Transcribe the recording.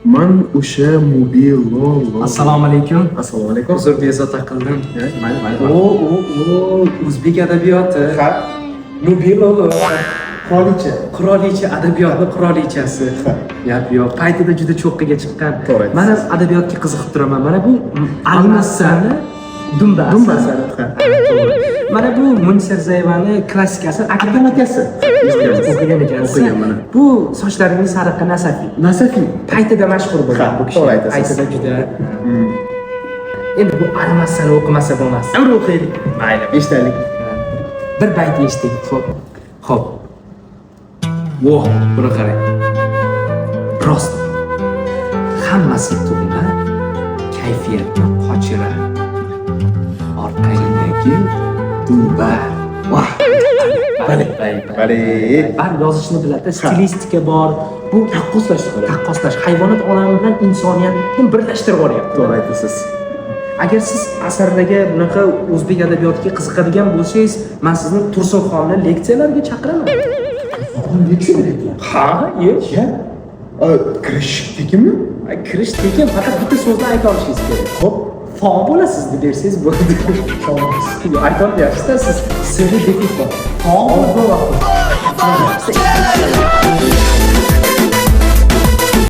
Man o'sha mobil. Assalomu alaykum. Assalomu alaykum. Uzr, bezovta qildim. Mayli, mayli. O, o, o, o'zbek adabiyoti. Ha. Mobilolo. Qirolicha. Qirolicha, adabiyotni qirolichasi. Ha. Gap yo'q. Paytida juda cho'qqiga chiqqan. To'g'ri aytasiz. Mana adabiyotga qiziqib turaman. Mana bu Almasani Dumba. Dumba asari, ha. Mana bu Munisa Rizayevani klassik asar Akam akasi. O'qigan ekansiz. O'qiganman. Bu sochlaringni sariqqa Nasafiy. Nasafiy. Paytida mashhur bo'lgan Ha, bu kishi. To'g'ri aytasiz. Paytida juda. Endi bu Almasani o'qimasa bo'lmas. Bir o'qiylik. Mayli. Eshitaylik. Bir bayt eshitdik. Xo'p. Xo'p. Voh, buni qarang. Rost. Hammasi tug'ma kayfiyatni qochirar. Orqangdagi dumba. Vah. Bale, Bale. Bar yozishni biladi, stilistika bor. Bu Taqqoslashni qarang. Taqqoslash, hayvonot olami bilan insoniyatni birlashtirib yuboryapti. To'g'ri aytasiz. Agar siz asardagi bunaqa o'zbek adabiyotiga qiziqadigan bo'lsangiz, man sizni Tursunxonni leksiyalariga chaqiraman. Leksiya beryapti. Ha, yo'q. Ya. Kirish tekinmi? Kirish tekin, faqat bitta so'zni ayta olishingiz kerak. Xo'p. Fo bo'lasiz deb bersangiz bo'ladi. Ayta olmayapsiz-da, siz sirli defis bor. Fo bo'lasiz.